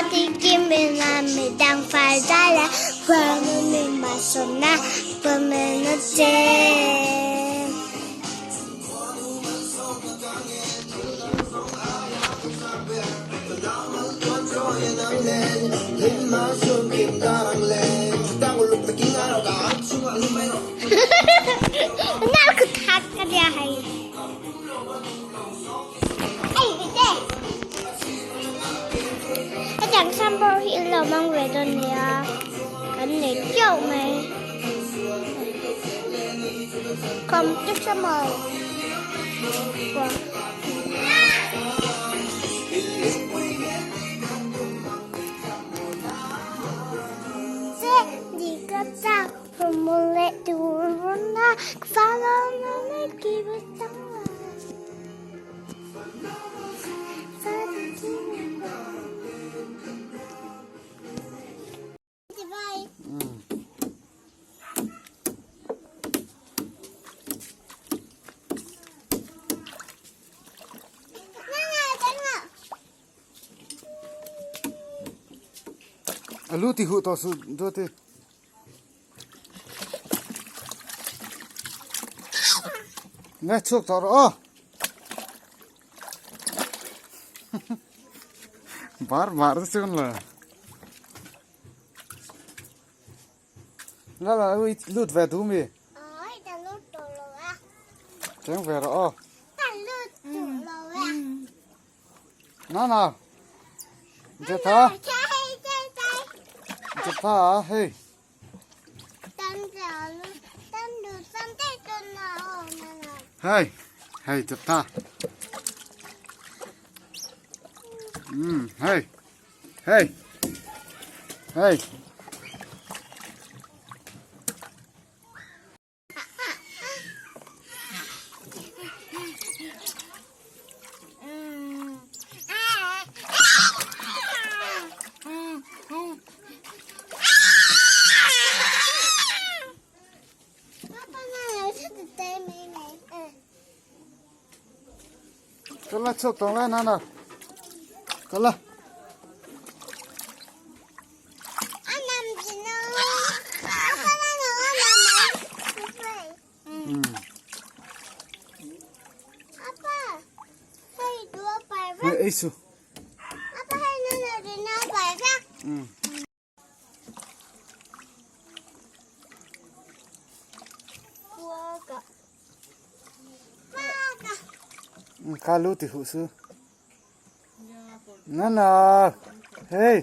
Tinkim in a midang far zai a khuanu min malsawmna pawmin a che. Hetiang sample hi in lo hmang ve dawn nia kan nei teuh mai competition A lu ti huh tawh suh Duati. Nge chhuak tawh rawh aw. Bar bar te chuan la. La la ui lut ve du mi. Oi ta lut tawh lo a. Cheng ve rawh aw. Ta lut tawh lo a. Na na. Jetha. Jetha hei. Hey, hey Jetha. Hey. Hey. Hey. Kala chok tong la na na. Kala. Hei ei su. Kha lu ti huh su. Na na. Hey.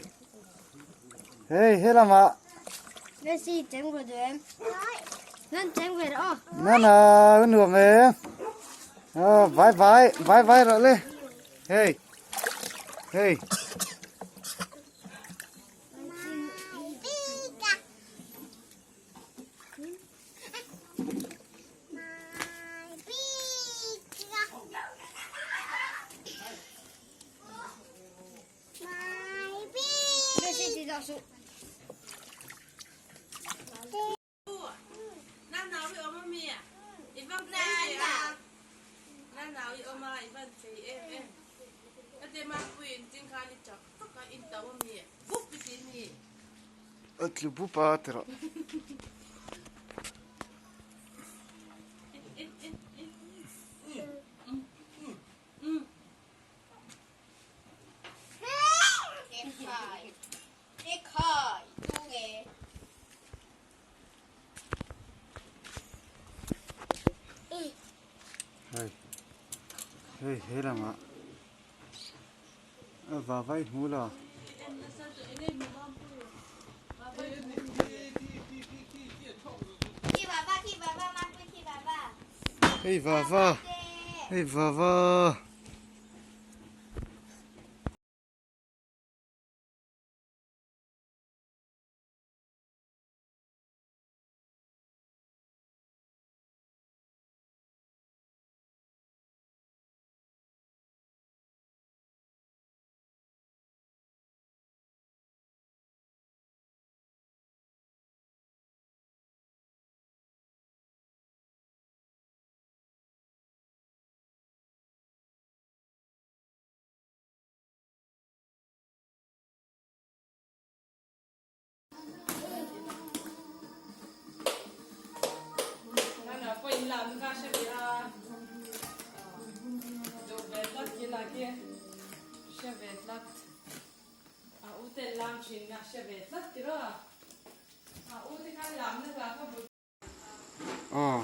Hey, he lama. Na na, nuam e. Bye bye, bye bye rawh le. Hey. Hey. A tlu bup a ti rawh. Hei hei he lamah a va vai hmu lo. Hei va va hei va va. Aw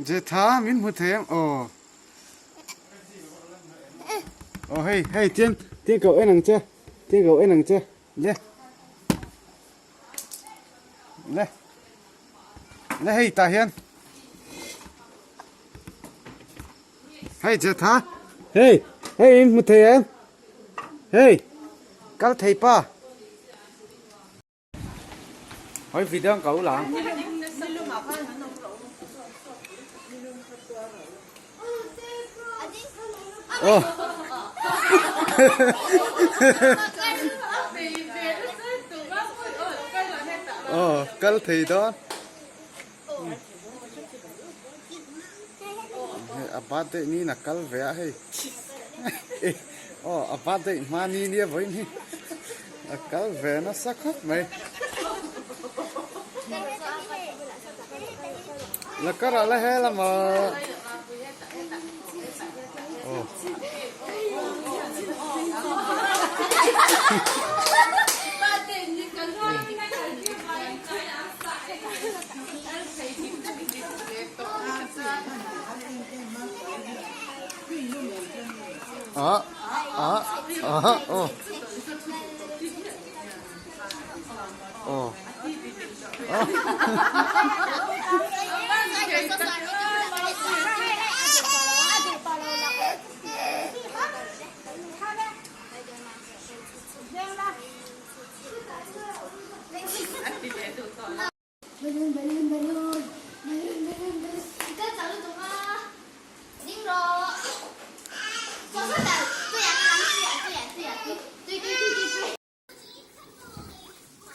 Jetha min hmu thei ang aw aw hei hei tian tian ko en ang che tian ko en ang che le le le hei tah hian hei Jetha hei hei in hmu thei em hei kal thei pa. Hoi video ang kau lang. Oh. Oh, kal thei dawn. Hei a birthday ni na kal ve a hei. Aw a birthday hma ni nia vawiin hi a kal ve nasa khawp mai. La karah la hel a maw. Aw. Ah ah ah aw aw ah.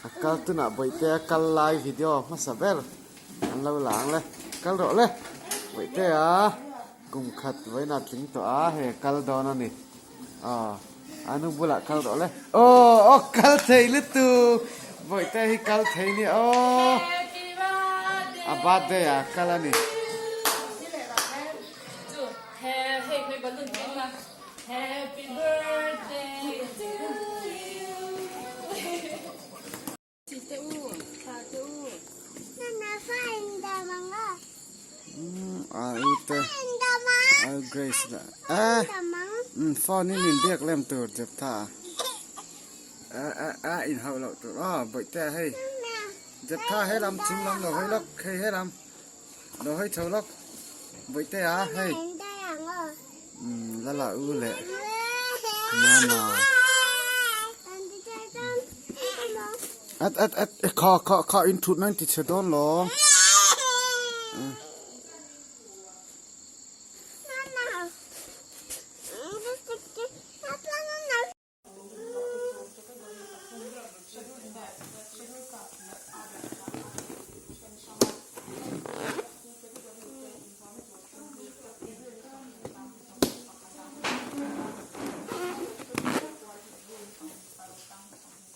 A kal tunah bawihte a kal lai video hmasa ber an lo la ang le kal rawh le bawihte a kum khat vawiin a tling tawh a hei a kal dawn a ni aw a nu bulah kal rawh le aw aw kal thei lutuk bawihte hi kal thei nia aw a birthday ah a kal a ni. Grace la eh phone in in biak lem tur Jeptha a a a in hauh loh tur aw bawihte hei Jeptha he lam chung lam lo hawi lawk hei he lam lo hawi chho lawk bawihte a hei lala u leh mama at at at kha kha kha in thut na in ti chhe dawn lo.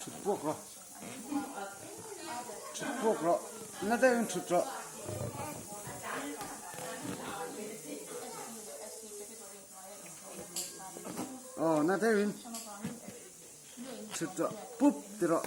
Thut puak rawh thut puak rawh na deuhin thut rawh. Aw na deuhin thut rawh pup ti rawh.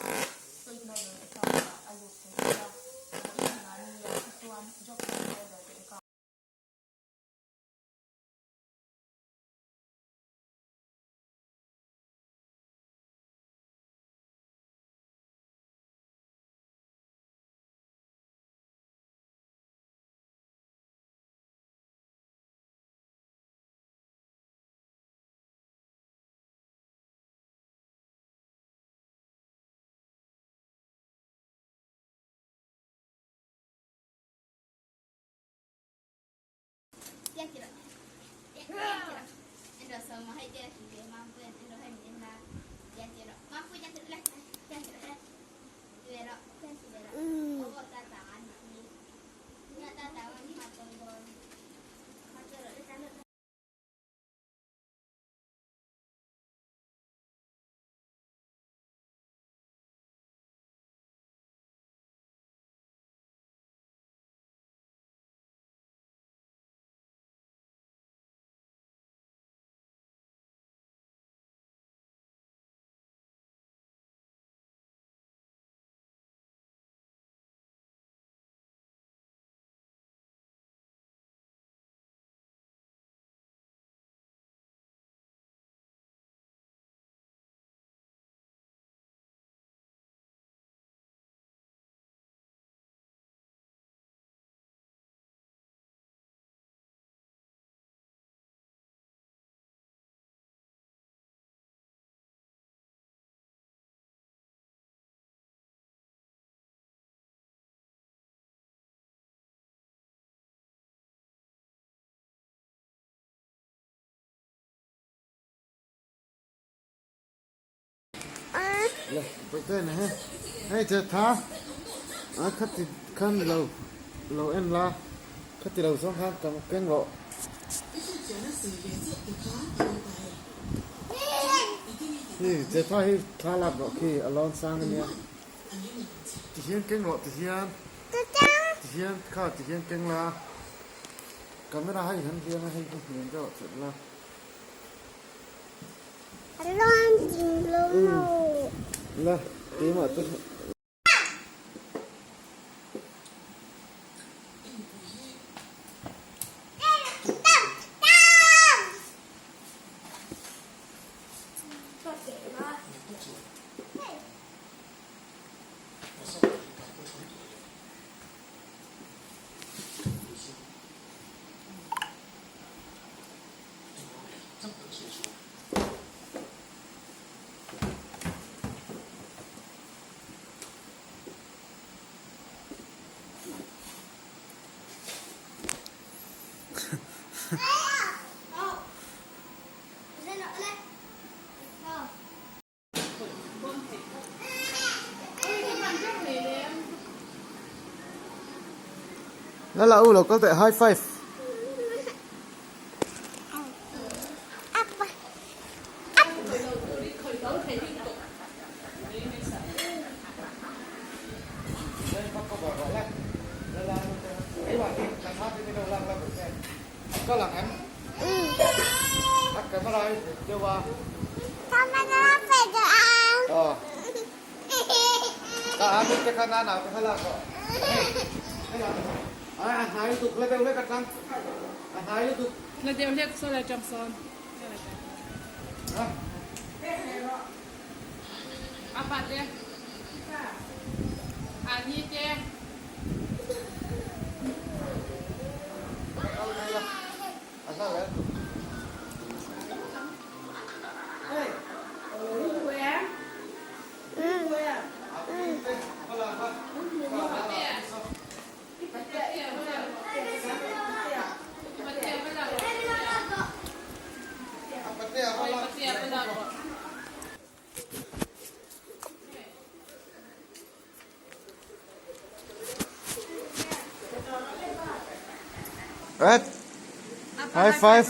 Le Bawihte na he hei che tha a khati khan lo lo en la khati lo zawng khan ka keng rawh. Hi che tha hi thla lak rawh khi a lawn sang ania tihian keng rawh tihian tihian kha tihian keng la camera hei han hliam a hei hi hniam deuh ah chelh la. La keimah te La la u lo kal teh high five. La deuh hlek saw lai ṭang sawn. Apa te. Ani te. Right. High five.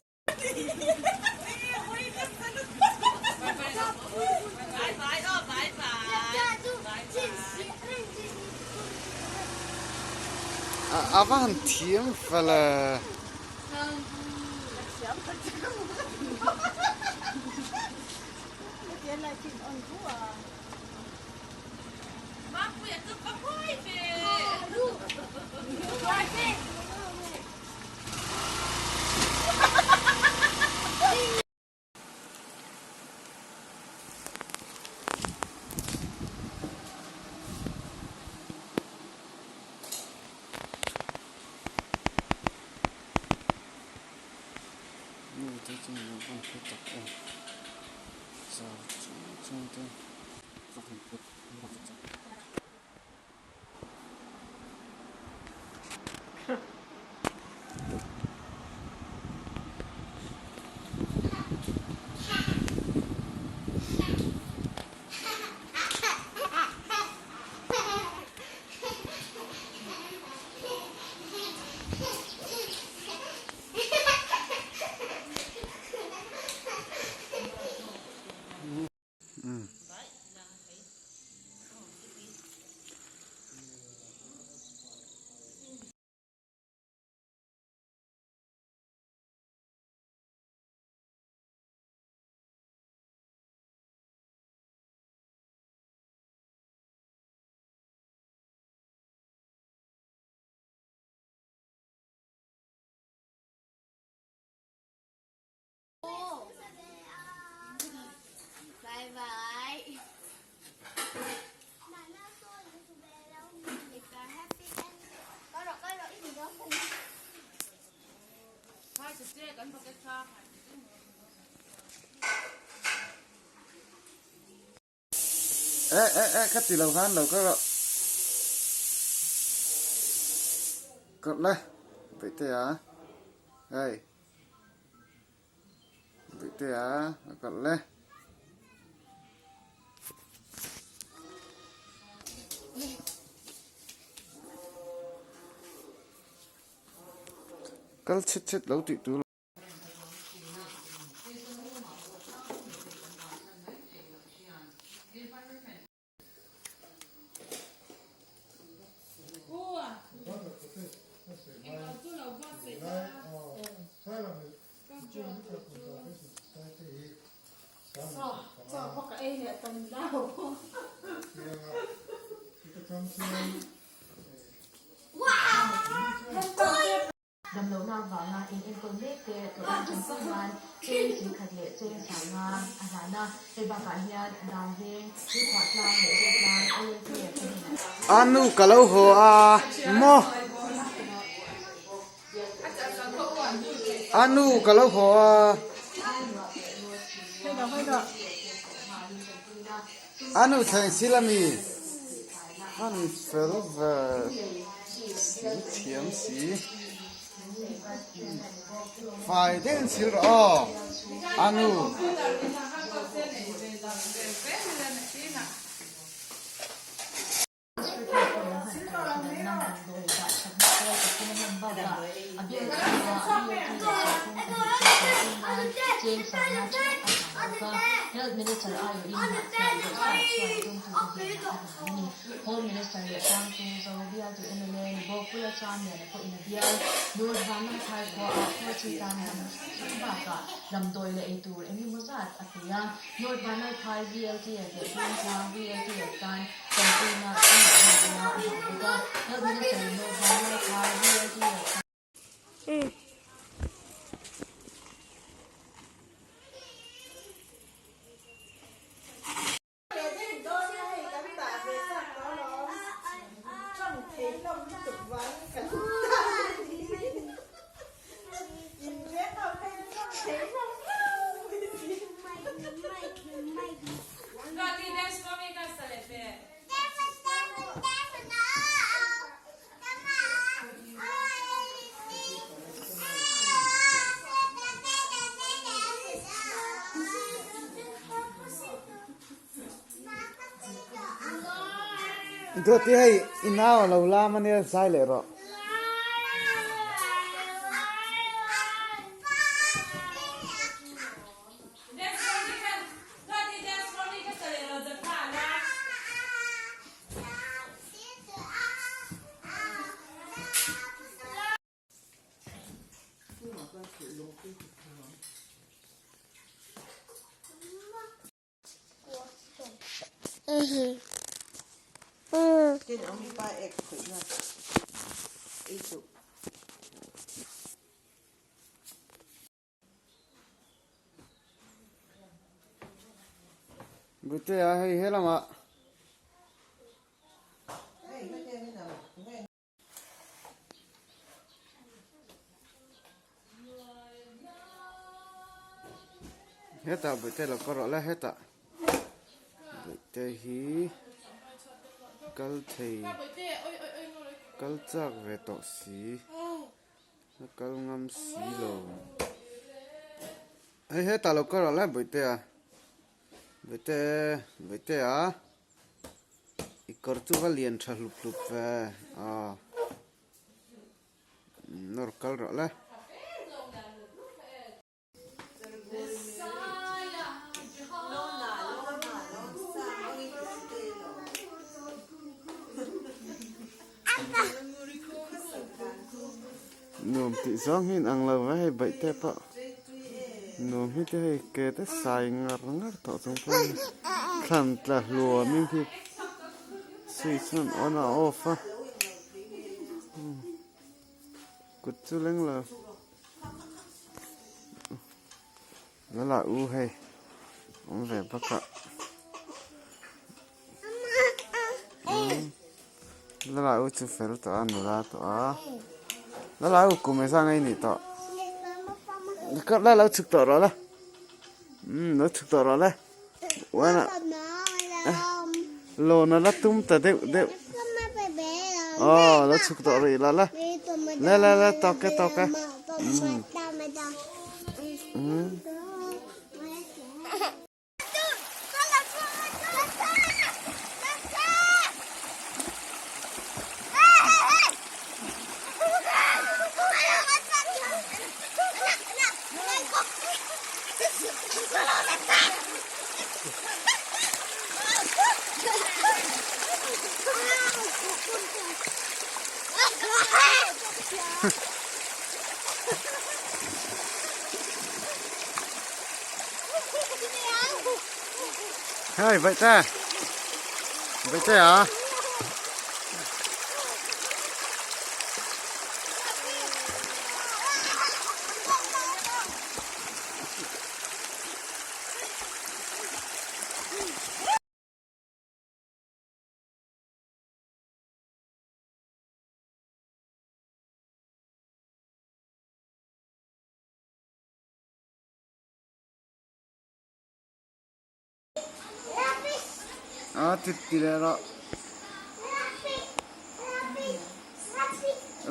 A va han thiam fel e. Nu te chu an van hre tak em zar chung chung te Eh eh eh ka ti lo khan lo ka rawh kawrh le peihte a hei peihte a kawrh le. Kal chhet chhet lo tih tur. Damlohna avanga in enkawl mek te tlawh in ṭanpui nan cheng singkhat leh cheng sanga a hlan a, hei bakah hian dan veng, tuikhuah tlang leh zawk tlang LLK a te hnenah. A nu ka lo haw a maw? A nu ka lo haw a. A nu thleng sil a mi? Han fel ve sil thiam si. Fai deuhin sil rawh aw a nu. North Vanlaiphai VLTF leh Vengtlang VLTF tan tanpuina chungah hmanrua a hmang bawk a, Health Minister in North Vanlaiphai VLTF tan. Duati hei i nau a lo lam ania zai leh rawh. Butea hei helamah. Hetah bawihte lo kal rawh le hetah bawihte hi kal thei kal chak ve tawh si a kal ngam si lo hei hetah lo kal rawh le bawihte a bawihte bawihte a. I kawr chu va lian tha hlup hlup ve aw nawr kal rawh le. Nuam tih zawng hi in ang lo ve hei baih te pawh nuam hi te hei ke te sai ngar ngar tawh chung pawh in thlan tla hluam in khi switch an on a off a kut chu leng lo la lah u hei awm ve bawk a. Lalai u chu fel tawh a nula tawh a Lalai u kum engzah nge i nih tawh la lo chhuk tawh rawh le umm lo chhuk tawh rawh le uan ah lawn a la tum ta deuh deuh aw lo chhuk tawh rih la le le le le tawk e tawk e umm umm. Hei vaihte vaihte a. A ti ti leh rawh.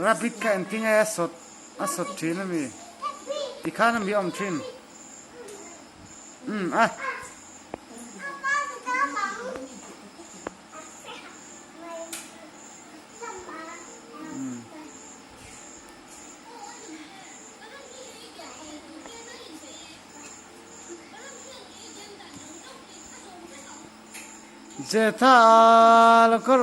Rabbit kha engtin nge a sawt a sawt thin a mi? Tikhan a mi awm thin. Umm a. Jetha lo kar.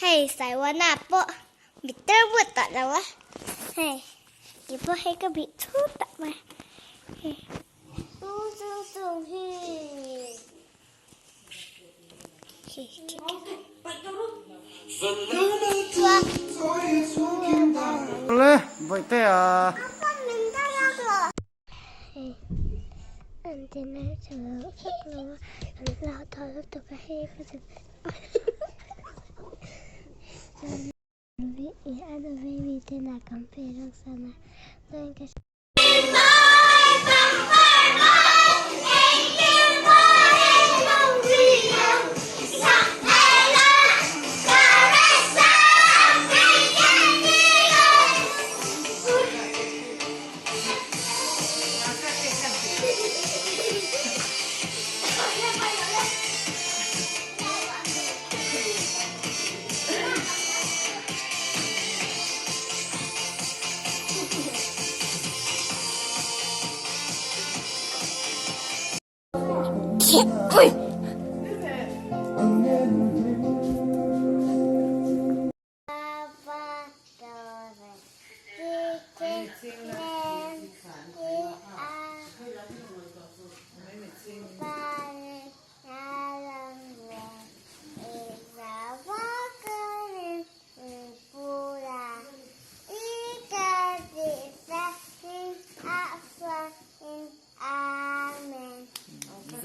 Hei Saiwana pawh mitter but tawh lo a hei kei pawh hei ka bih chhut tawh mai hei Le bawihte a.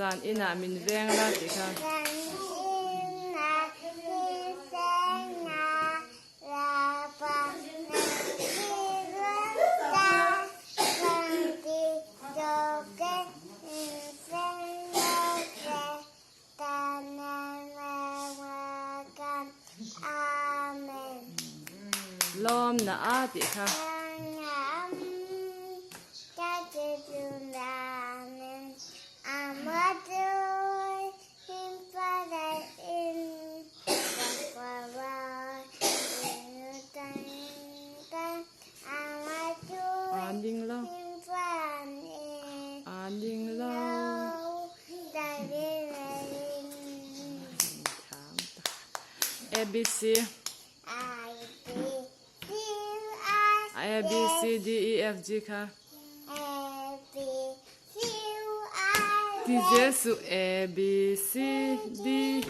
Zan inah min veng la tih kha. Lawm na a tih kha. A ning lo. A ning lo. A B C A B C D E F G kha. Ti Jesu A B C D E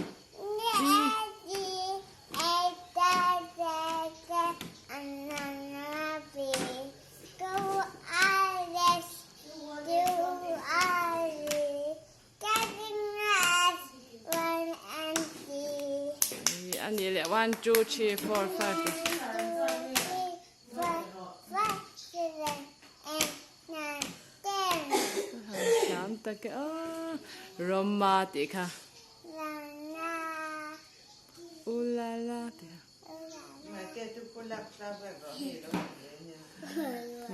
A nih leh 1 2 3 4 5 Thiam tak e aw Roma tih kha Ulala tih kha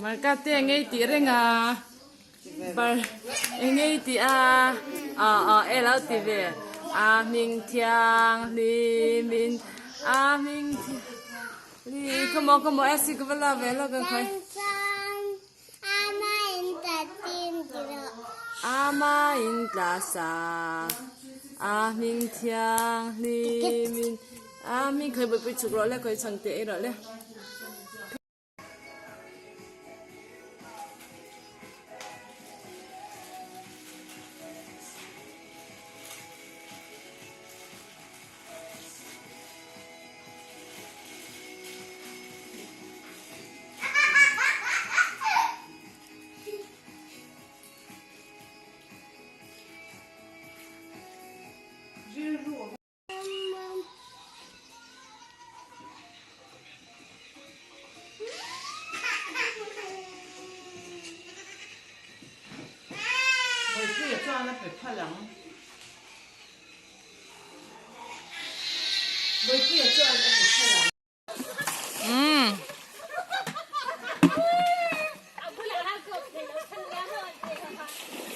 Marka te engei tih reng a bar engei tih a. Aw aw e lo ti ve. A hming thianghlimin a hming thianghlim Come on come on Essie ka va la ve lo kan khawi. Ama in tla sa a hming thianghlimin a hming khawi buaipui chhuk rawh le khawi chhang teh ei rawh le.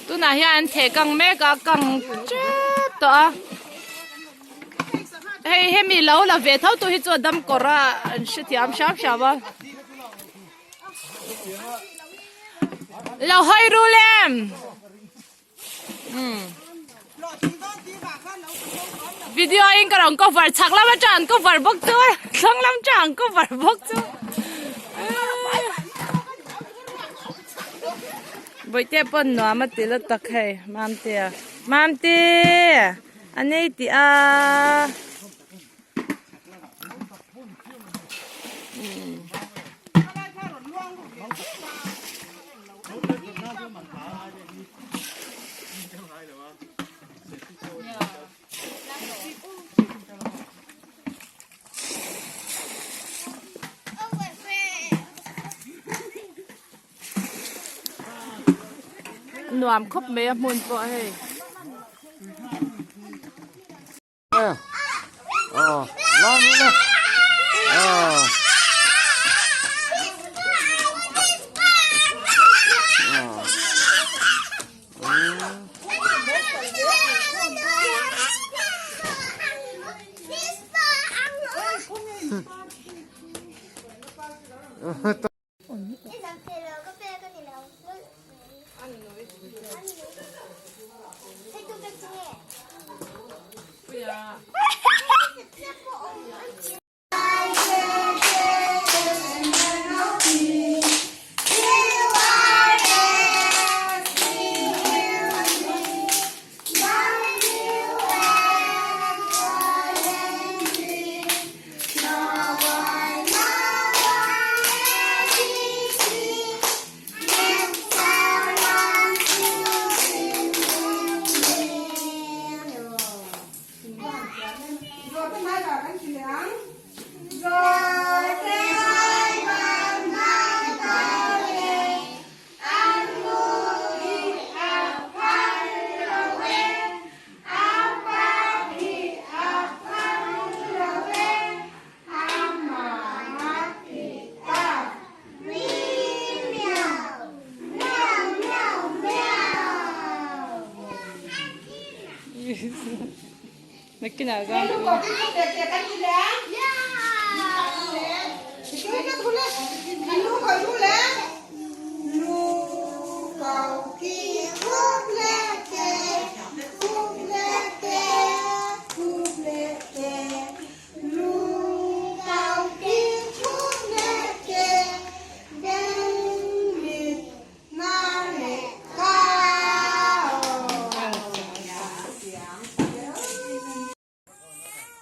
Tunah hian an theh kang mek a kang tep tawh a hei hemi lo la ve tho tu hi chu a dam kawr a an hrethiam hram hram a lo hawi rul em. Video in ka rawn cover chhak lam atang an cover bawk chu a thlang lam atang an cover bawk chu Bawihte pawn nuam a ti la tak hei Mamtea Mamte a nei tih a. Nuam khawp mai a hmun pawh hei.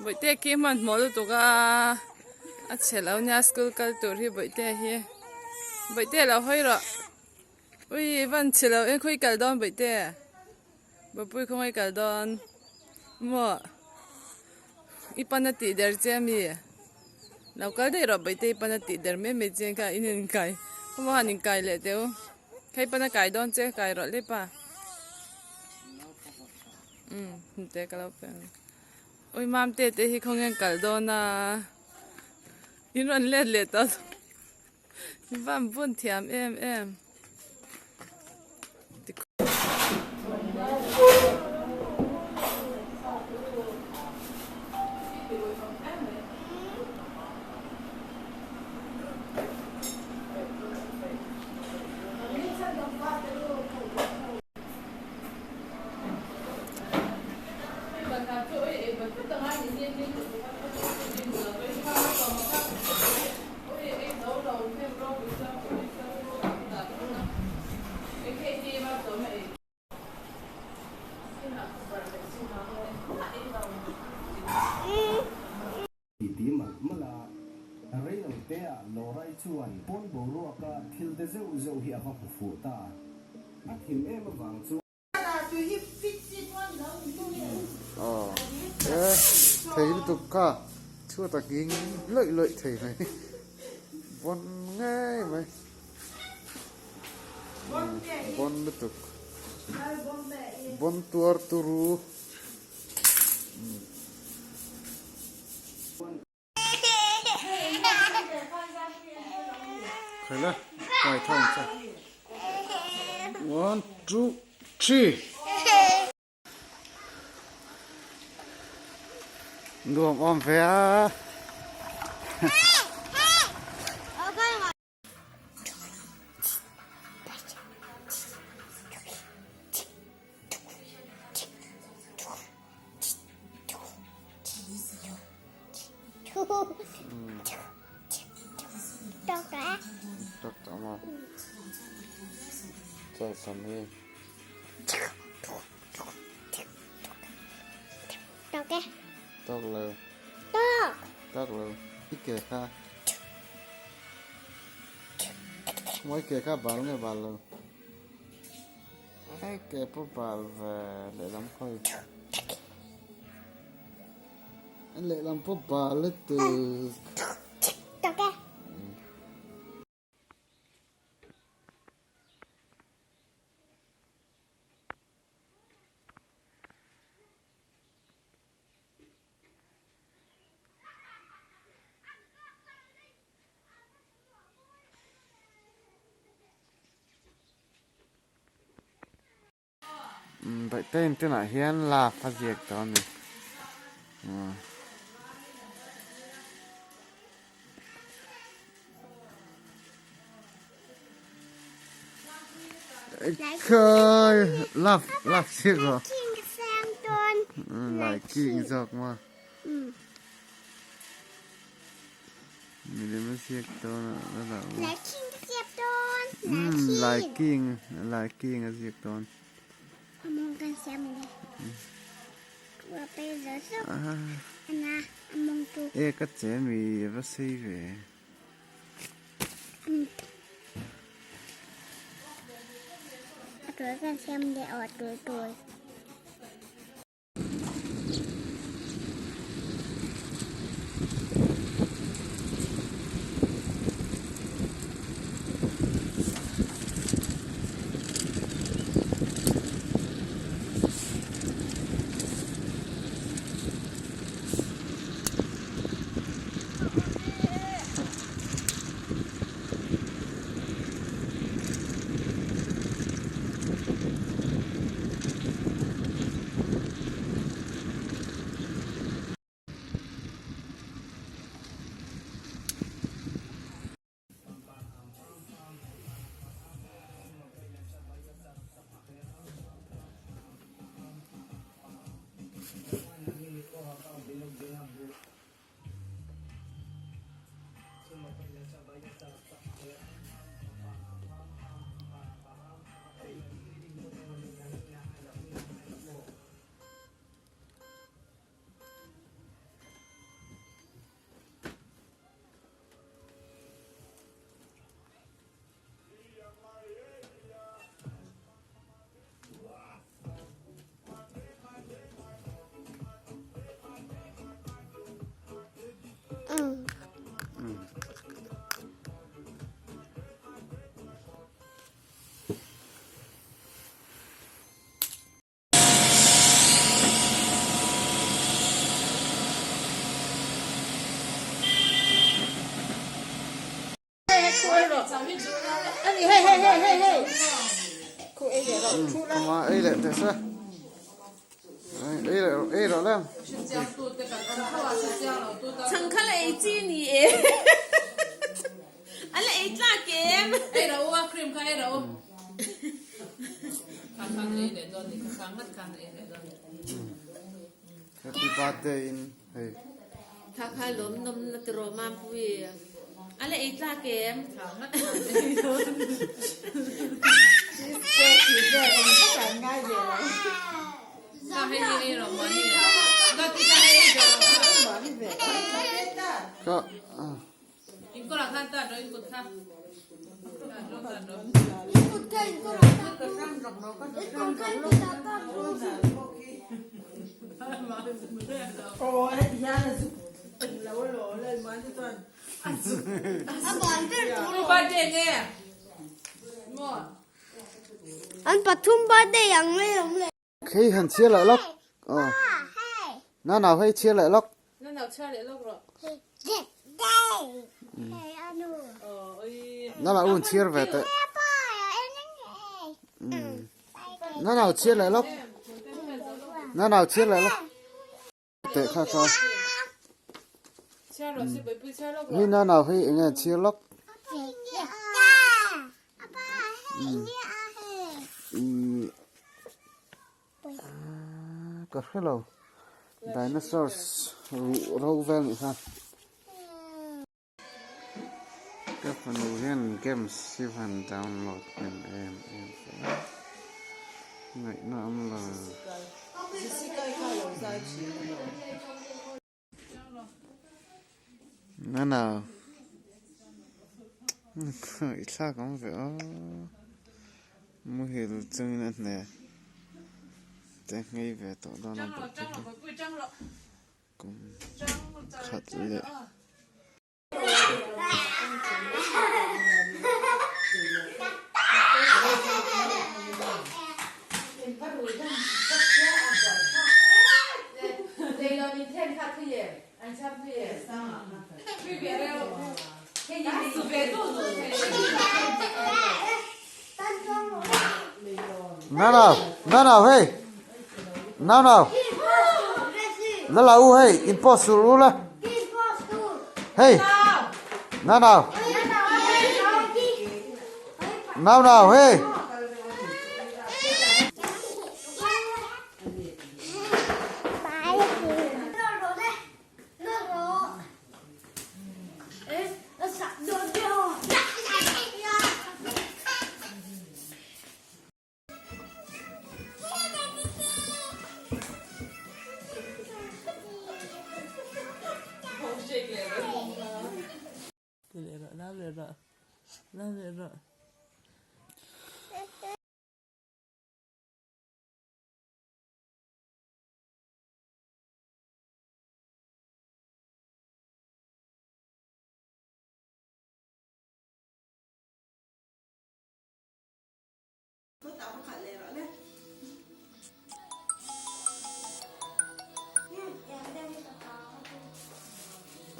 Bawihte khi hmanhmawh lutuk a a chhe lo nia school kal tur hi bawihte hi bawihte lo hawi rawh ui van chhe lo em khawi kal dawn bawihte bawpui khawngaih kal dawn maw i pan a tih der che ami lo kal daih rawh bawihte i pan a tih der mai mai che kha in inkai khawmaw han inkai leh teh u kha i pan a kai dawn che kai rawh le pa. Umm hnute ka lo pe ang ui mam te te hi khawnge an kal dawn a in rawn let leh tawh in van bun thiam em em. te zeuh zeuh hi a va hmu fuh ta. A thim em avang chuan. Aw e thei lutuk kha chhuat a nghing lawih lawih thei mai bawn ngei mai bawn lutuk bawn tuar turu. Khaila kai thawng cha one two three nuam awm ve a. Tawk lo. Tawk lo. I ke kha. Mawi ke kha bal nge bal lo. Ai ke pawh bal ve lehlam khawi. Lehlam pawh bal lutuk. Tawk e. Baihte tunah hian love a ziak tawh a ni. Khai love love ziak rawh. Lai king zawk maw. Milem a ziak dawn a la dah maw. Lai king ka ziak dawn. Lai king lai king a ziak dawn. Among kan siam le. Wa pe zo zo. Ana among tu. E ka che mi va sei ve. A tuai kan siam le aw tuai tuai. Kuma ei leh teh se. Ei leh ei rawh le. Chhangkha la ei chi ni e. An la ei tlak em. Ei rawh u a cream kha ei rawh u. Kha khan ei leh dawn ni kha kha ngat khan ei leh dawn ni. Happy birthday in hei. Kha kha lawm nawm na ti rawh Mampui. A la ei tlak em. Kha ngat khan ei dawn. Kha hei hi ei rawh mahni. Dawt i kha hei ei ve rawh kha. Kha. In kawrah khan tat rawh in kut kha. An pathum birthday ang mai awm le. Hei han chhiar leh lawk. Aw. Na nau hei chhiar leh lawk. Na nau chhiar leh lawk rawh. Na nau un chhiar ve teh. Na nau chhiar leh lawk. Na nau chhiar leh lawk. Teh kha kha. Hei na nau hei enge chhiar lawk. Ka hre lo. Dinosaurs ruh ro vel nih kha. Ka fanu hian games hi van download hnem em em fe a, ngaihna awm lo. Nana i thlak awm ve aw muhil chungin a hne te nghei ve tawh dawn a bawk te hi. Kum khat leh. Nào nào, nào nào hey. Nào nào. Nó là u hey, impossible u la. Hey. Nào nào. Nào nào hey.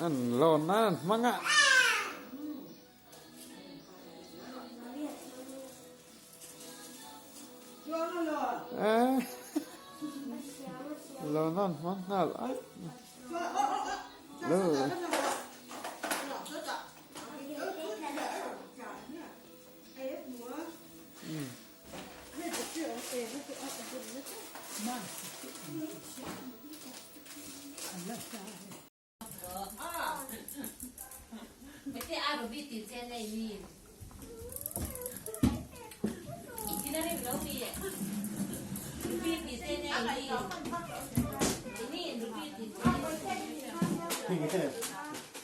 An lawn nan an hmang a. Lawn nan hmang nghal a.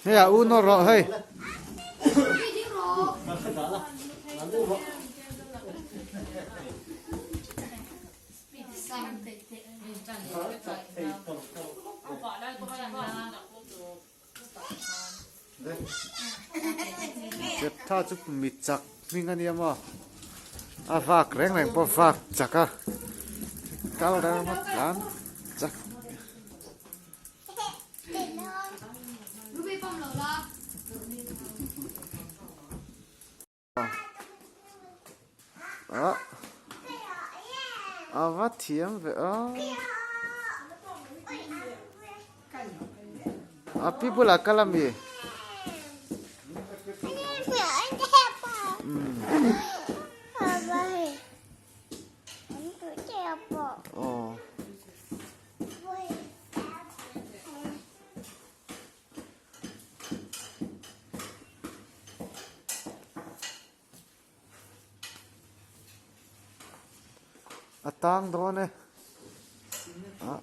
Hei a u nawr rawh hei. Jeptha chu mi chak hming a nia maw a vak reng reng pawh vak chak a kal reng a tlan chak. A a va thiam ve a a pi bulah kal ami aw. A tang dawn e. Ah.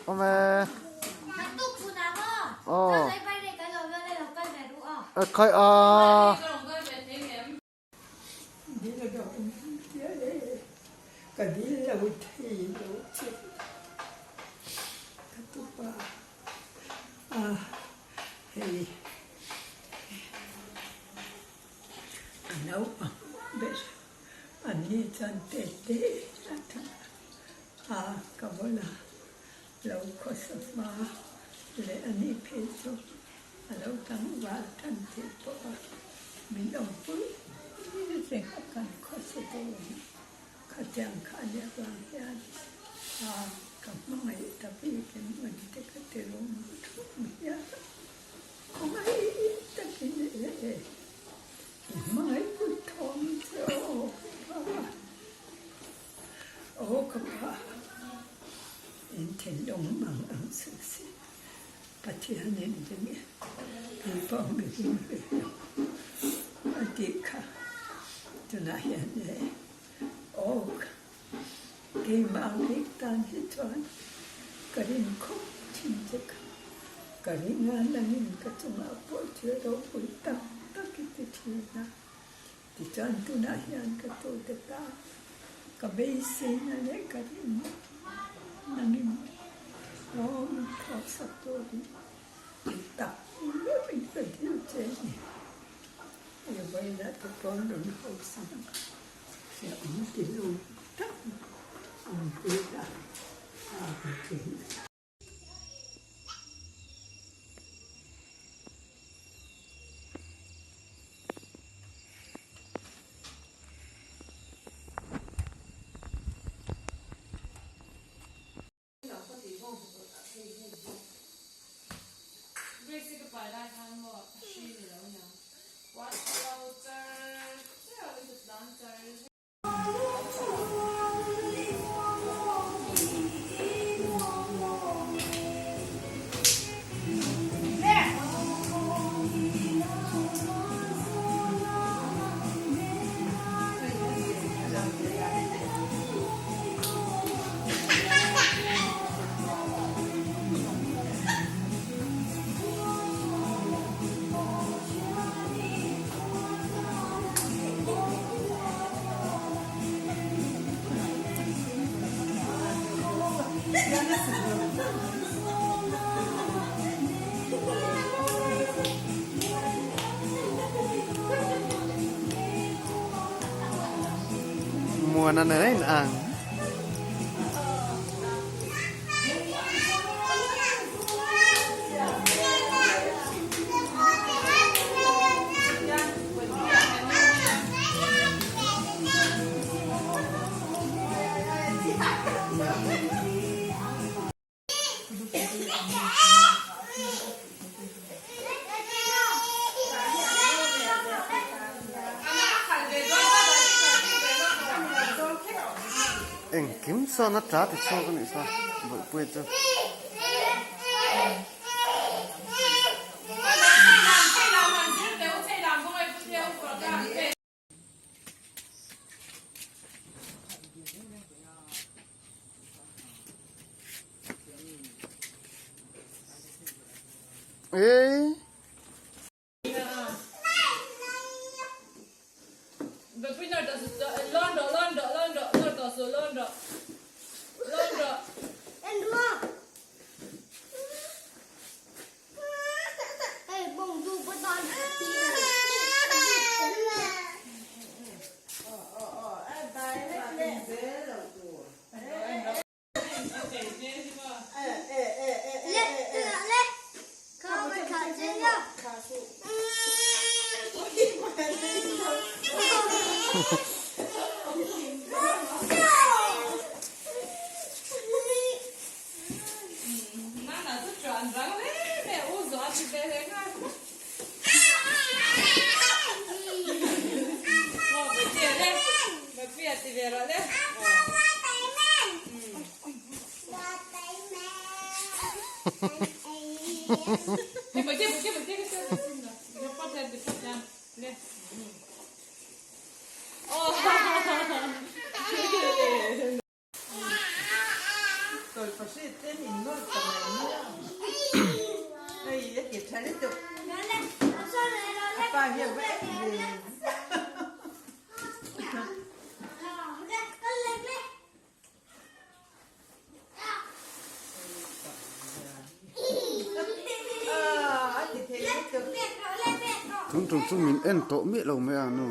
Awm e. Aw. Khai a. Ka dil lo thei lo che ka tupa a hei a naupang ber an ni chuan te te a tha a ka bula lo khawsa hma leh a ni phei chu A lo tlangval tan thei pawh a, min awmpui reng a kan khawsa dawn. Khatiang kha a nih avang hian a ka hmangaih ta bikin man te ka ti rum thum hial a. Khawngaih takin e e, i hmangaih put thawm che aw ka pa, aw ka pa, in thinlung mang ang suh se. Pathianin ring e, kei pawh mi ring ve lo a tih kha tunah hian e aw keimah ang bik tan hi chuan ka rin khawp thin che kha ka ring a nangin ka chungah pawh thil ropui tak tak i ti thin a tichuan tunah hian ka tute tan ka beiseina leh ka rinna nangin aw min thawksak turin ti tak meuhin ka dil che a ni. I vawilah te pawn rawn hausa ang hreawm ti lo tak ang pui a ka thin. Muana nen a inang. Engkim sawn a tla ti chhuak a nih kha bawihpuia chu. Ê. tum chu min en tawh miah lo mai a nu.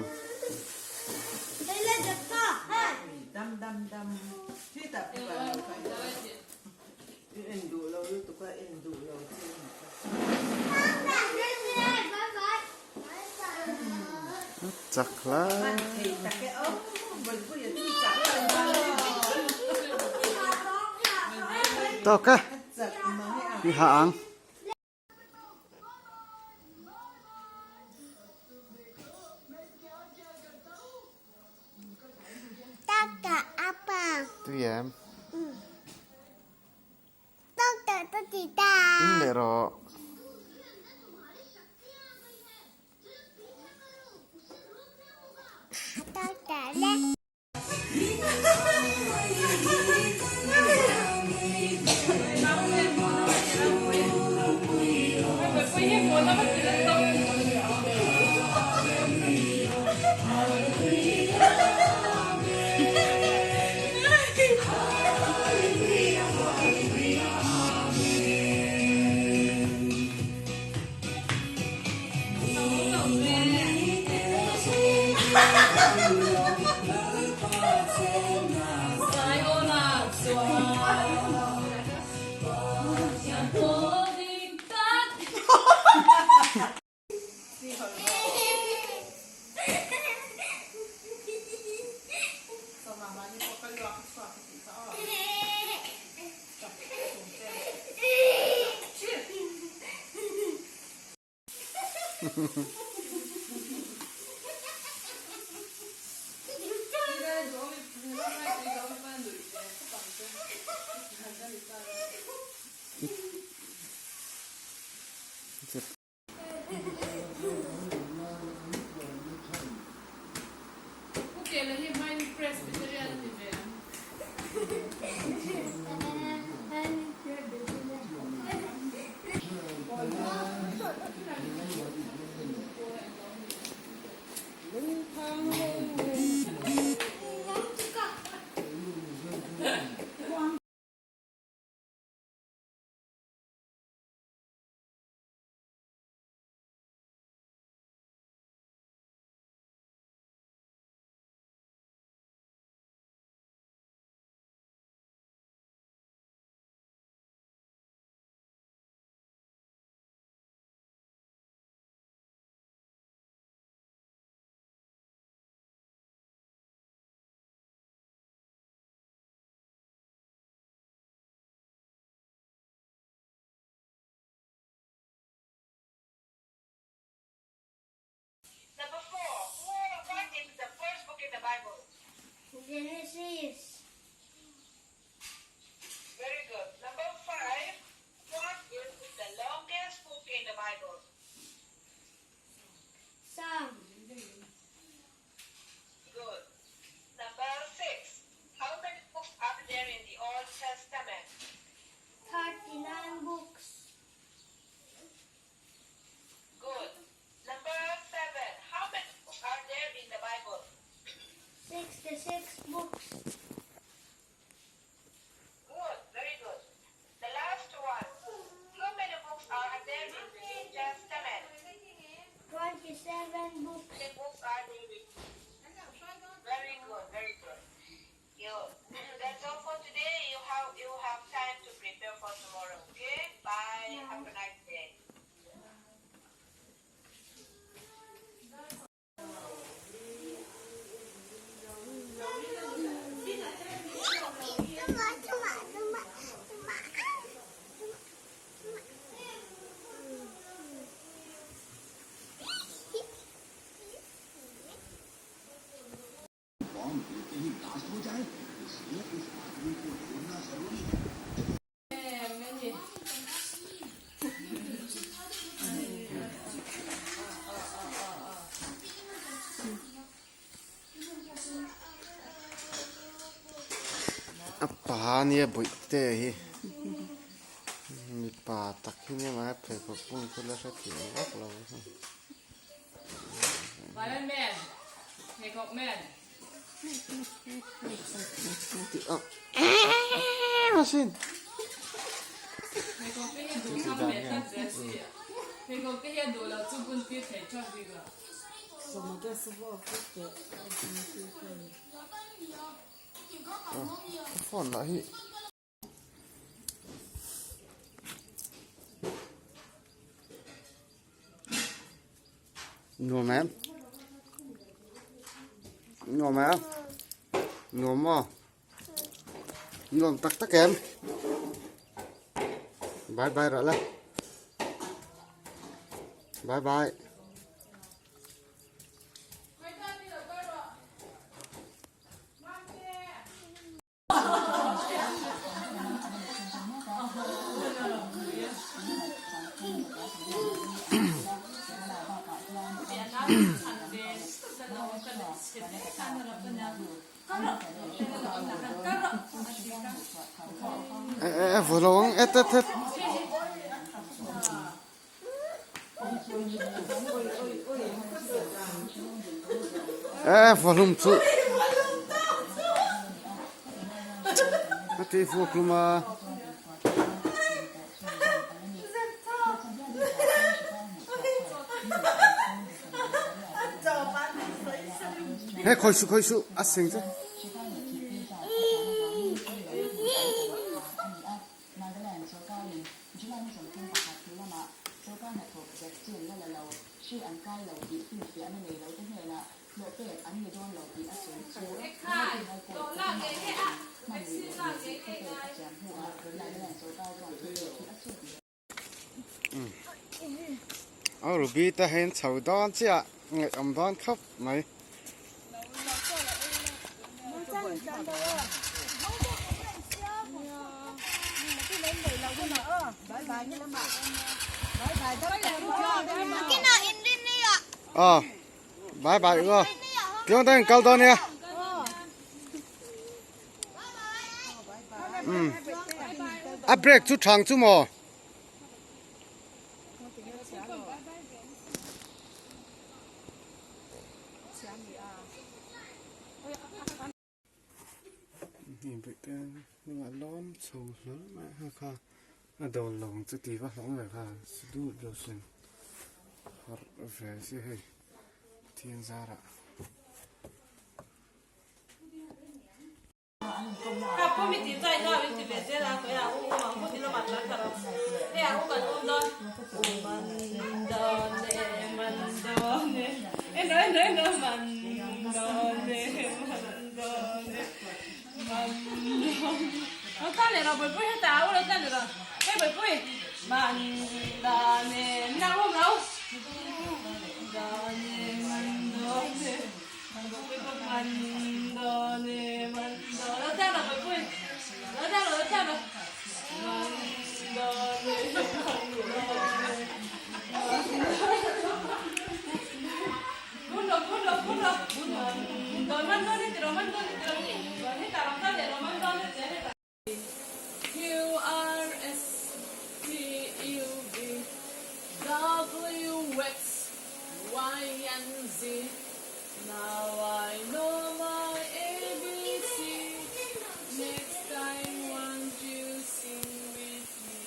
Chak hle. Tawk e. Ni ha ang. Tata apa? Tui em? Tata tati ta. In leh rawh. Tata le. Number 4. What is the first book in the Bible? Genesis. Very good. Number 5. What is the longest book in the Bible? Psalm. Good. Number 6. How many books are there in the Old Testament? 39 books. Good. Number 7. How many books are there in the Bible? 66 books. Good. Very good. The last one. How many books are there in the New Testament? 27 books. How many books are there in Very good, very good. You, that's all for today. You have time to prepare for tomorrow. Okay? Bye. Have a nice day. A pa nia bawihte hi mipa tak hi nia mahse pheikhawk bun chu la hrethiam vak lo. Tih ang em asin. Phone lah hi nuam em nuam em nuam maw nuam tak tak em bye bye rawh le bye bye. E vừa lo ang et et et. E vua hlum chu. A ti vuak hlum a. He khoi su khoi su a sing che. Nagaland sorkarin July ni 31 hnu lamah sorkar hnathawk vaccine la la lo, hri an kai lo tih finfiahna nei lo te hnenah hlawh pek an ni dawn lo tih a sawi chu Guwahati High Court pathumah pawhin hman rih loh ni tih thupek a siam hnuah Nagaland sorkar chuan thupek hi a chhut leh. A Ruby te hian chho dawn chiah ngaihawm dawn khawp mai. Ờ, bye bye ưa. Chúng ta kal dawn nia. Um. A break chu thang chu maw? Hei bawih te hnungah lawm chho hlawl mai a kha a dawl lo ang chu tih va hlawm ve kha su dut lo sin harh ve si hei Pathian zarah. Q R S T U V W X Y and Z Now I know my ABC Next time won't you sing with me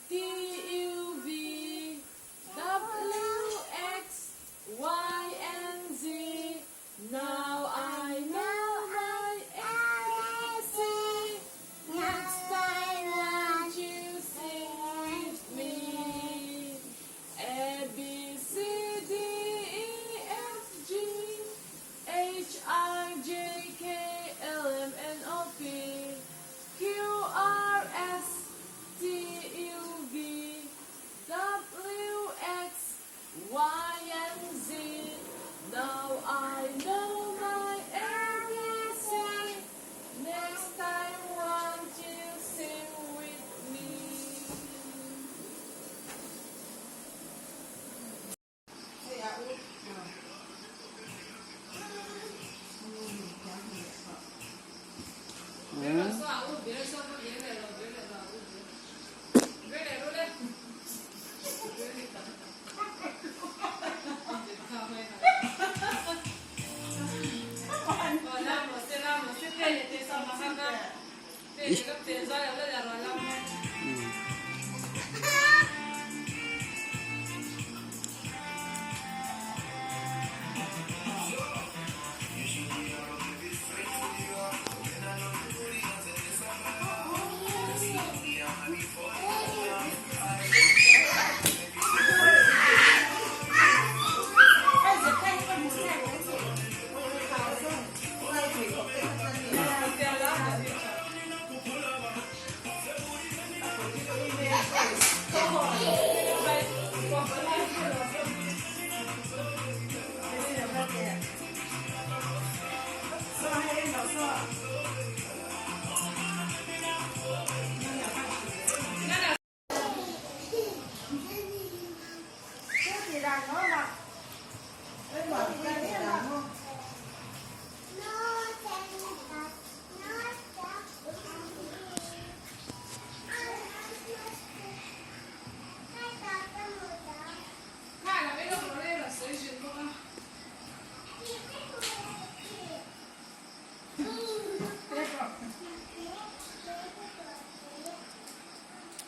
T U V W X Y and Z Now I know my ABC Next time won't you sing with me A B C D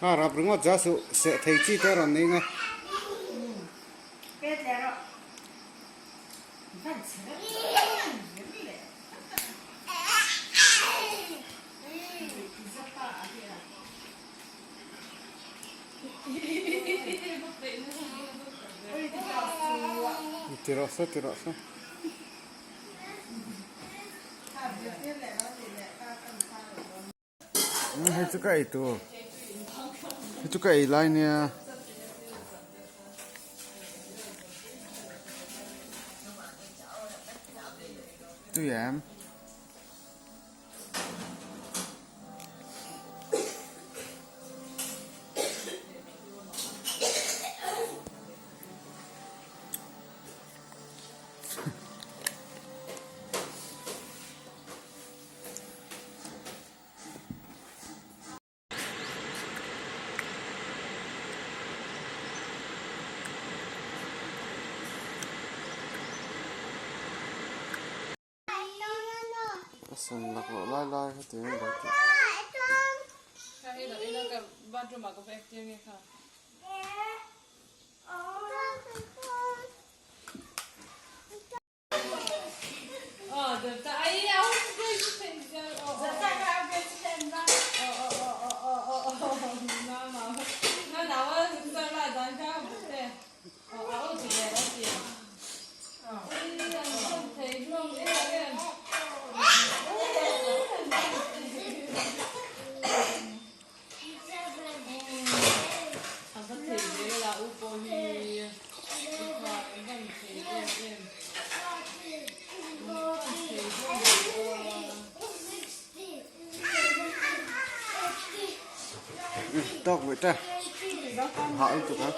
A rap ringawt za suh seh thei chi te rawn nei nge. Ti rawh se ti rawh se. Hei chu ka ei tur hei chu ka ei lai nia. Tui em? A sen laklawh lai lai kha tiin lo tih. Tawk buih te hah lutuk a.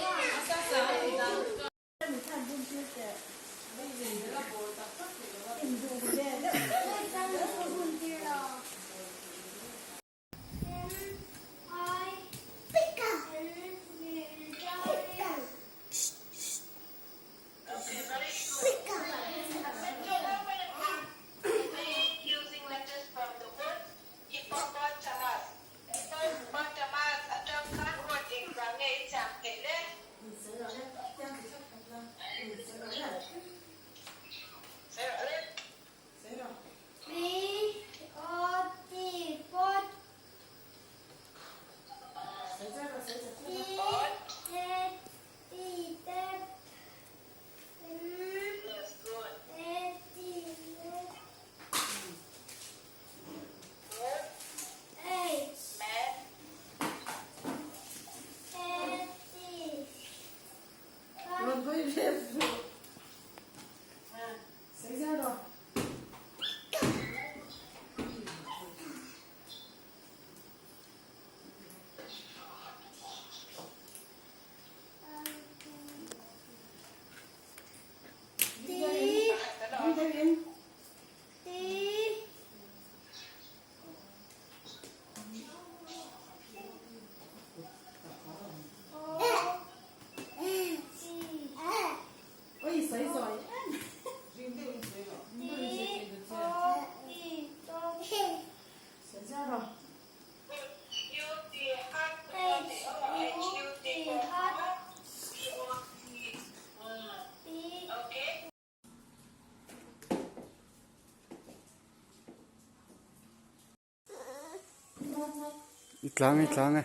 I tlang i tlang e.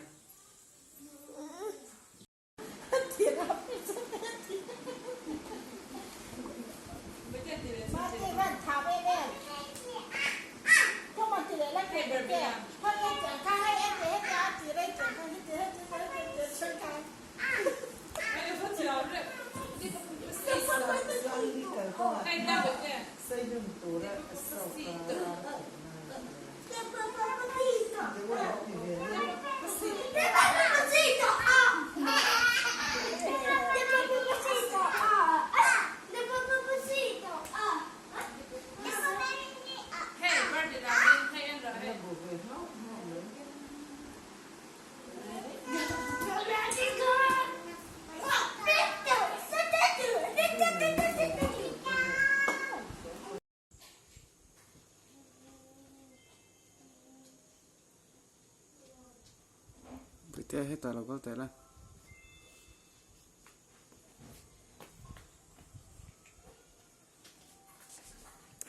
Puitea hetah lo kal teh la.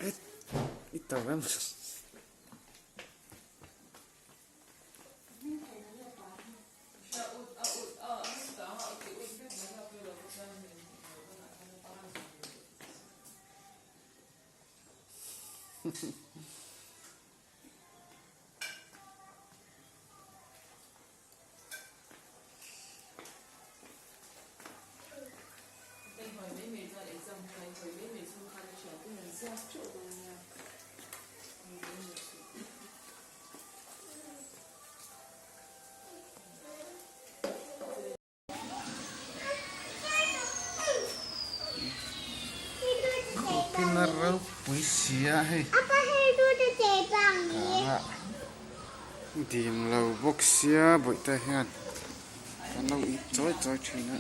Het i tau em. Kina ropui sia hei ah dim lo bawk sia bawihte hian kan lo ip chawi chawi thin a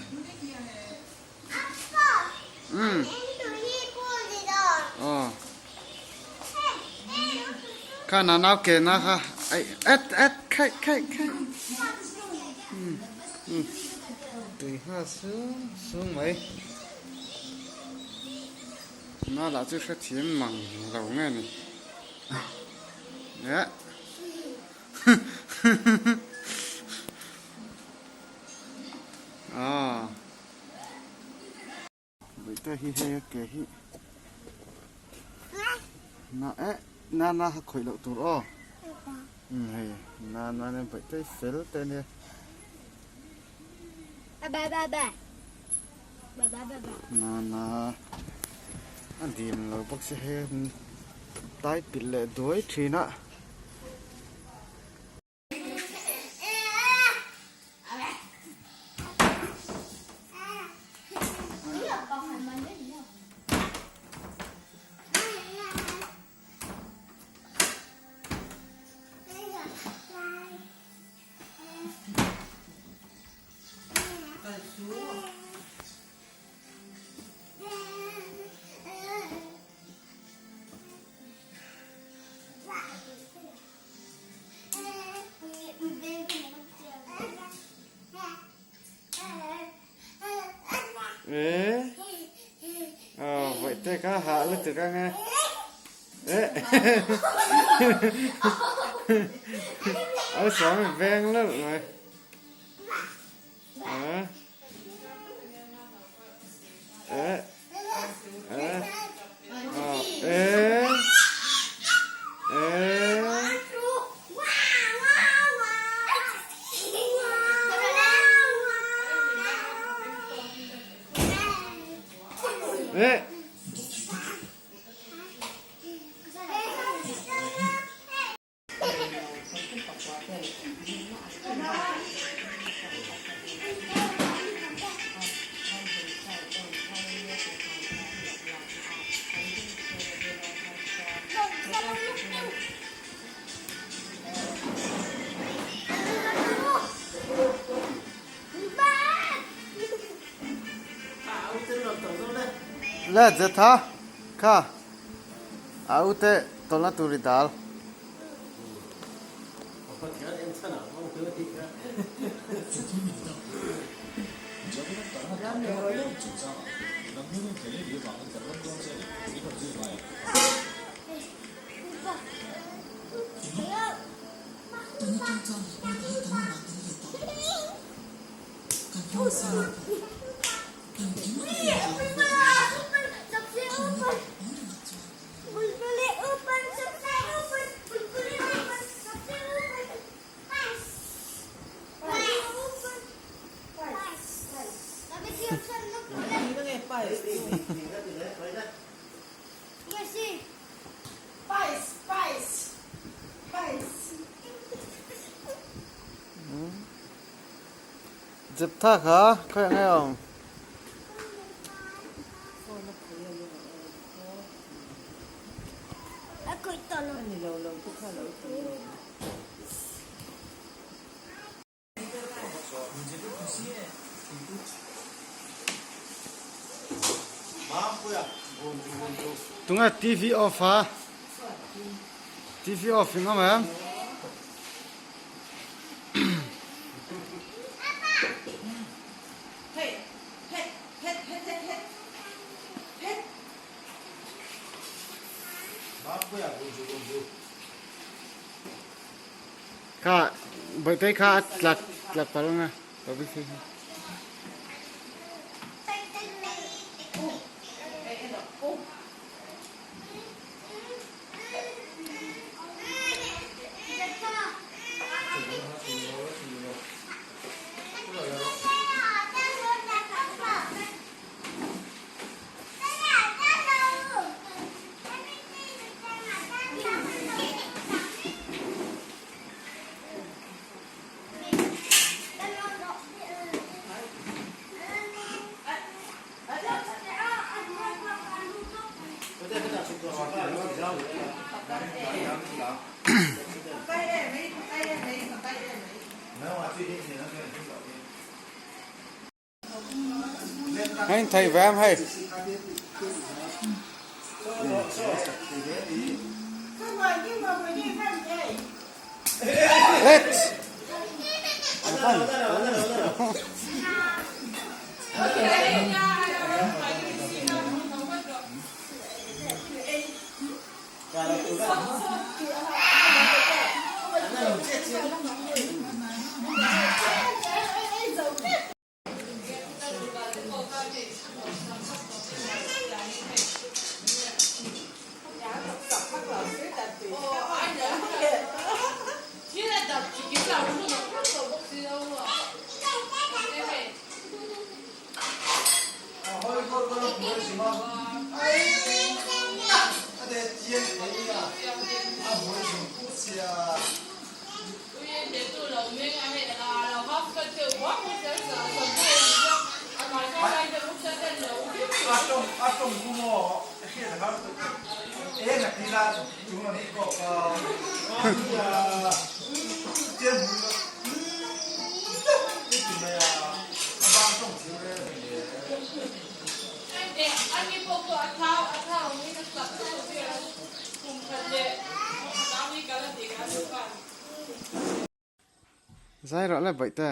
umm aw kha nau ke na kha aih et et khaih khaih khaih umm umm tui nghal sung sung mai na lah chu hrethiam mang lo nge ni eh Aw Bawihte hi hei a ke hi na eh na na kha khawih loh tur aw umm hei na na nen bawihte hi fel te ania. Na na a dim lo bawk si hei tai pilh leh duai thin a. Ê Ờ, vậy tê cá hạ lên từ ca nghe. Ê. Ở xóm mình ven lắm rồi. Ờ. Ê. Ê. Ờ. Ê. Ê. Ê. Le Jetha kha a ute tawlhna tur i dal. Jeptha kha khawiah nge a awm? Tunge TV off a? TV off in awm em? Kha Bawihtei kha a tlak tlak palh ang a Bawihtei kha. Hei thei ve em hei. Let's. Zai rawh le baih te.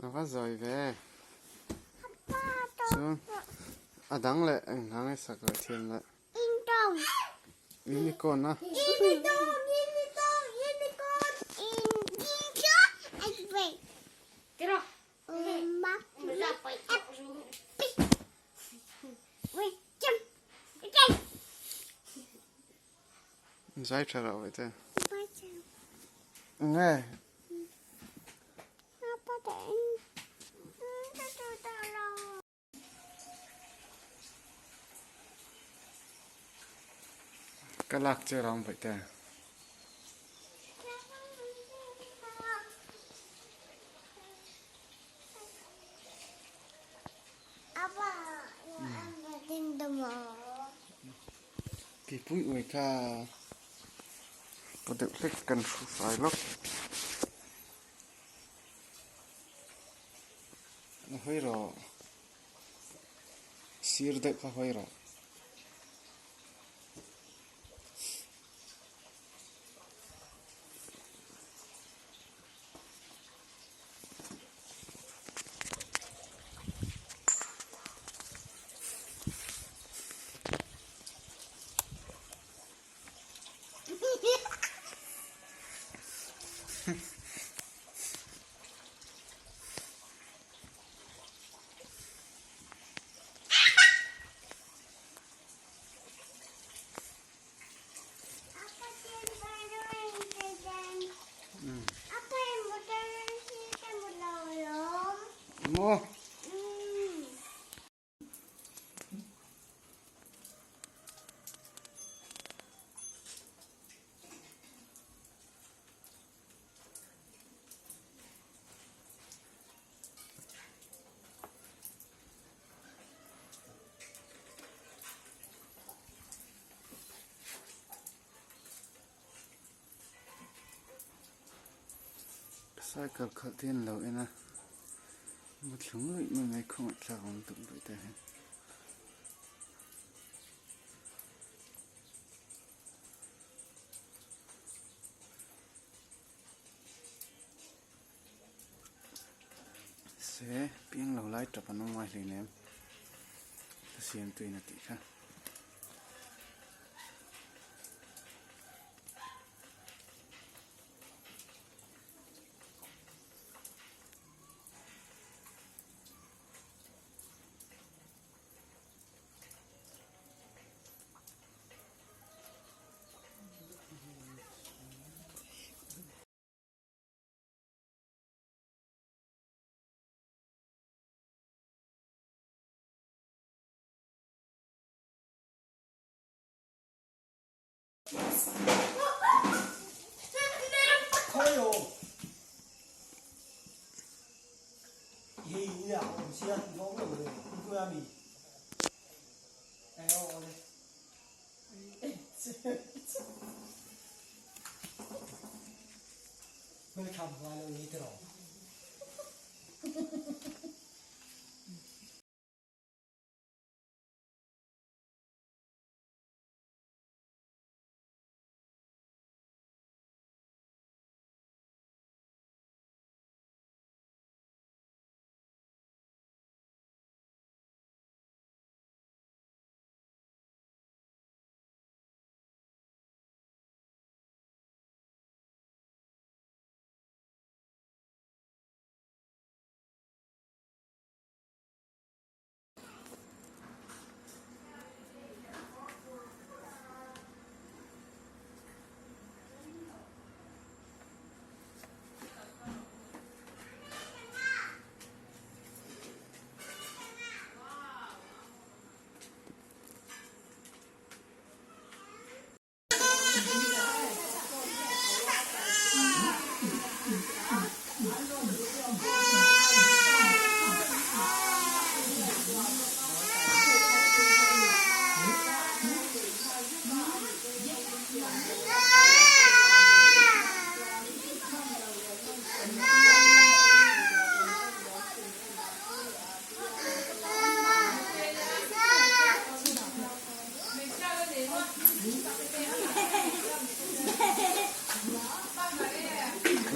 A va zawi ve. Chuan a dang leh eng hna nge sak leh thiam leh. Unicorn a. Zai tha rah vaih te. Nge. Ka lak che rang vaih te. Tihpui uai kha paw deuh hlek kan hru fai lawk. hawi rawh. Sir deuh kha hawi rawh. Maw. Cycle khalh te an lo en a mu thlung luih mai mai khawngaih thlak awm tuk duh te hian. Se piang lo lai tap an awm ngai hleinem ka siam tuin a tih kha.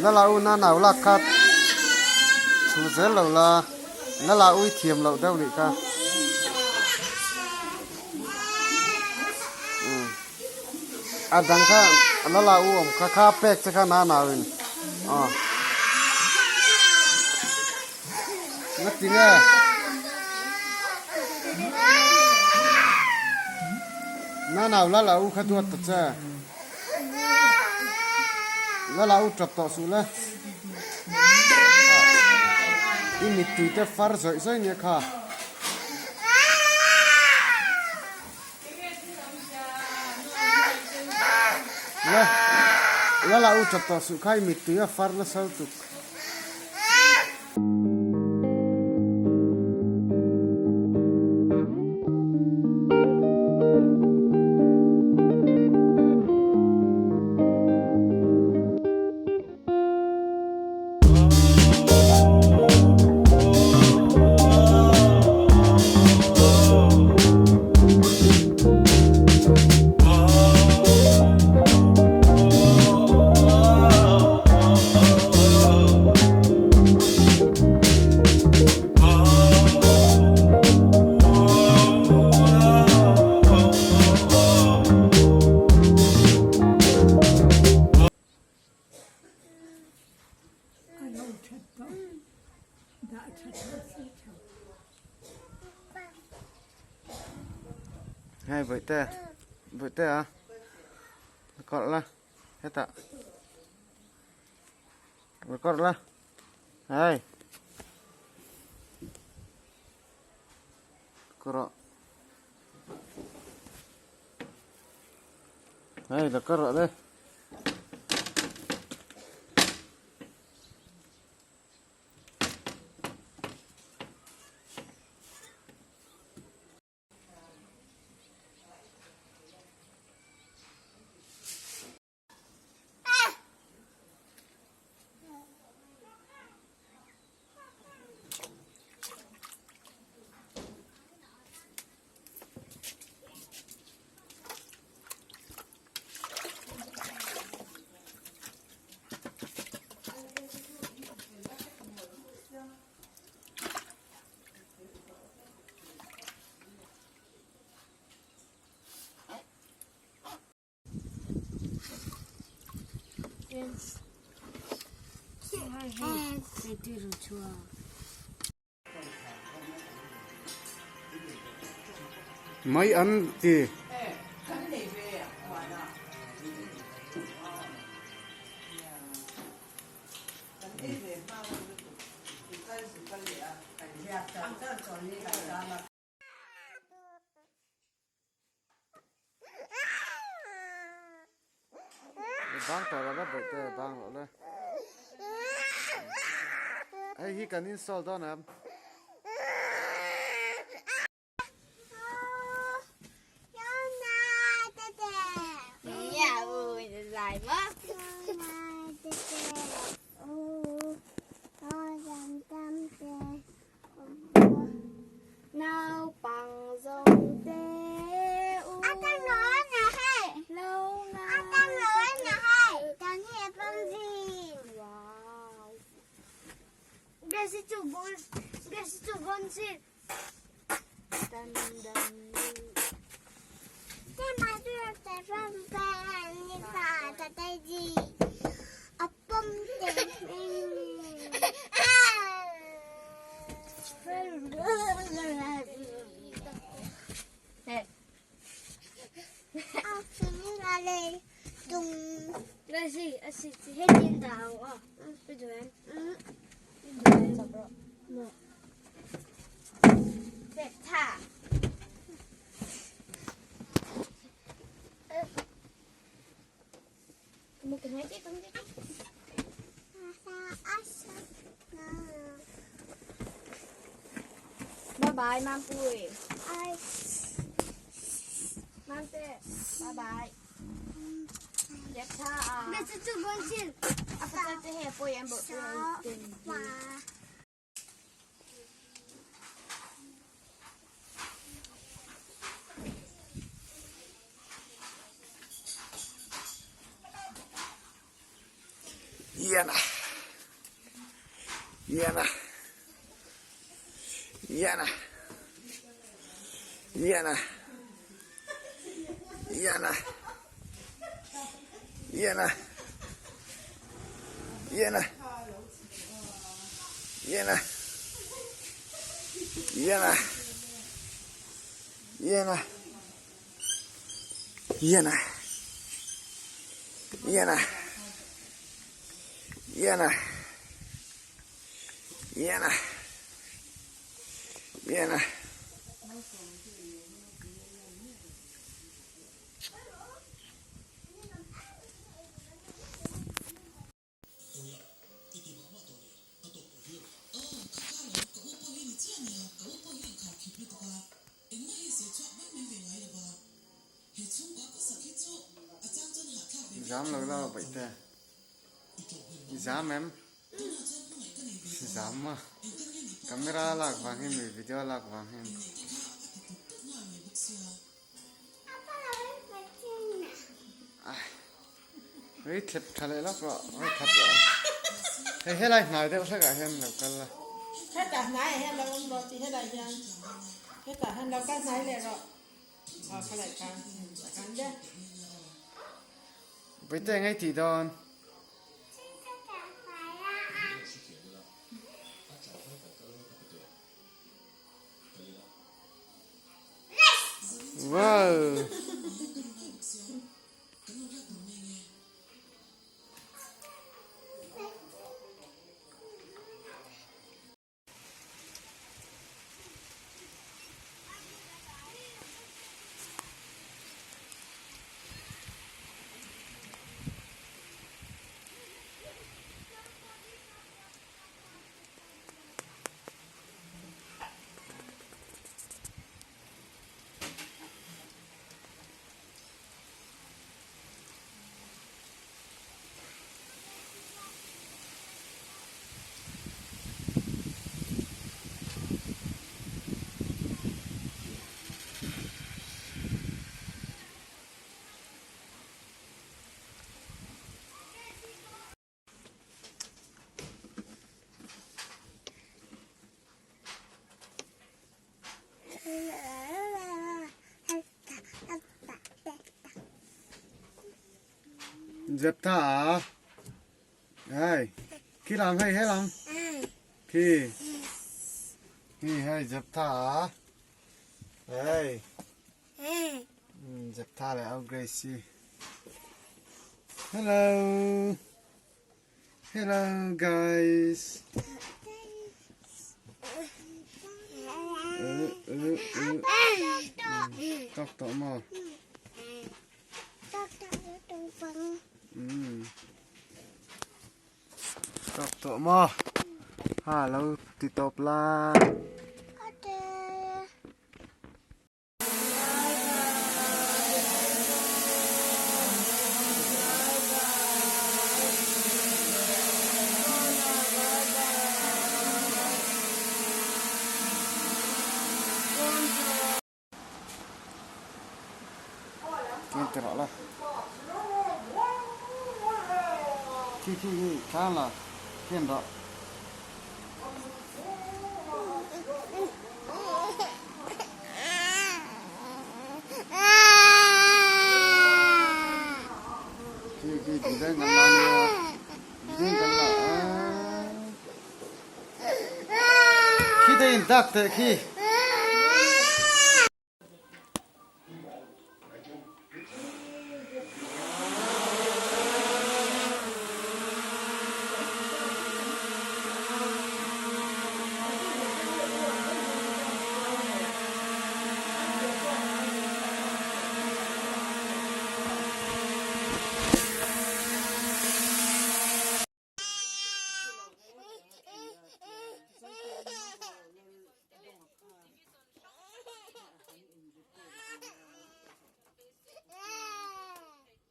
La la u na nau lak kha thu zel lo la la la ui thiam loh deuh nih kha a dang kha la la u awm kha kha pek che kha na nau in aw nga ti nge na nau la la u kha duat ta che la la u tap tawh suh le i mittui te far zawih zawih nia kha. La la la u tap tawh suh kha i mittui a far nasa lutuk. Hei bawihte bawihte a record la hetah record la hei record rawh hei record rawh le. Mai an ti. Bang tawh lo la bawihte bang rawh le. Hei hi kan install dawn em? Bye bye, Mampui. Mamte, bye bye. Yana. Yana. Yana. Yana. Yana. Yana. Yana. Yana. Yana. Yana. Yana. Yana. Yana. Yana. Yana. Zam lo la baihte. I zam em? Zam a. Camera lak vang hi mi video lak vang hi. Hei thlep tha leh lawk rawh, hei khat rawh. Hei helai hnai deuh hlekah hian lo kal la. Hetah hnaiah hian lo awm rawh tih helai hian. Hetah hian lo kal hnai leh rawh. Aw khalai khan a khan de. Puite ngai tih dawn. Wow. Zep tha a. Hei, khi lam hei he lam. Khi. Khi hei zep tha a. Hei. Zep tha leh au Gracie. Hello. Hello guys. Tawk tawh maw? Tawk tawh maw? Ha lo ti tawp la. Ken ti rawh la. Khi khi khi khan la ken rawh. Khi khi design kan la nia. Design kan la a. Khi te in dak teh khi.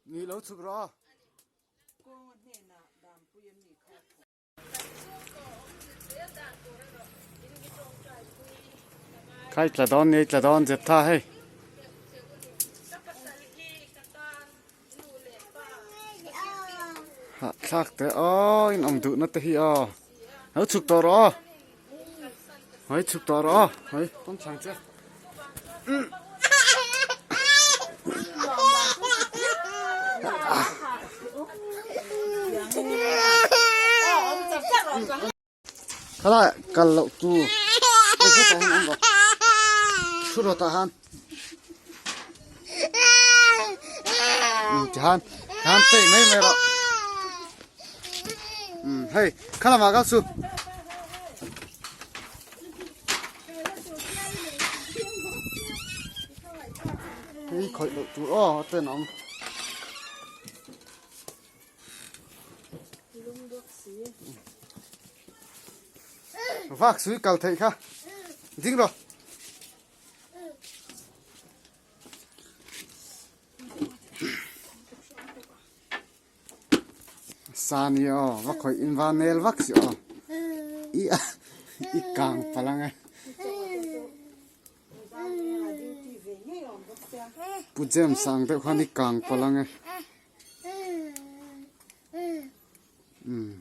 Ni lo chhuk rawh. Khai tla dawn nei tla dawn zep tha hei. Hah thlak te aw in awm duhna te hi aw. Lo chhuk tawh rawh aw. Hoi chhuk tawh rawh aw. Hoi pawm chhang che. Khala kal loh tu hei hetah hian awm rawh thu rawh tah han um tihan tihan peih mai mai rawh um hei kha lamah kal su hei khawih loh tur aw a tenawm. Vak sui kal theih kha ding rawh. Sani aw va khawih in va nel vak si aw i i kang palang e. Pu James ang deuh khan i kang palang e. Um.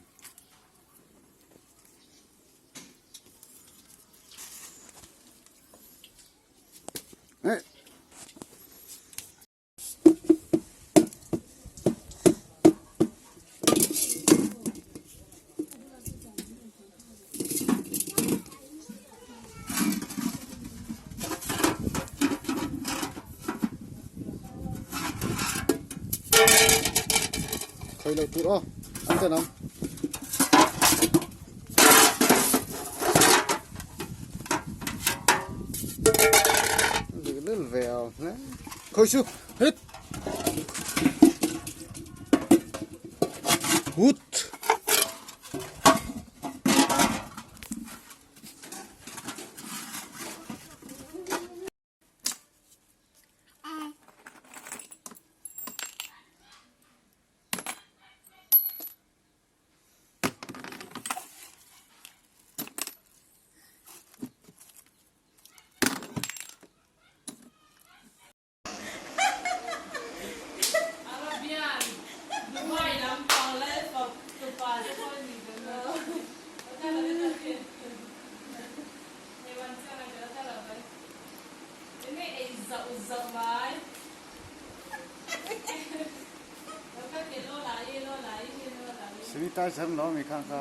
Eh. Khawih loh tur aw. An ten ang. Lul ve aw. Khawih su. Hit. Hut. Arabian Dubai lampang lal fapa te pawh a ni dawn a. Sanitizer lo mi kha kha.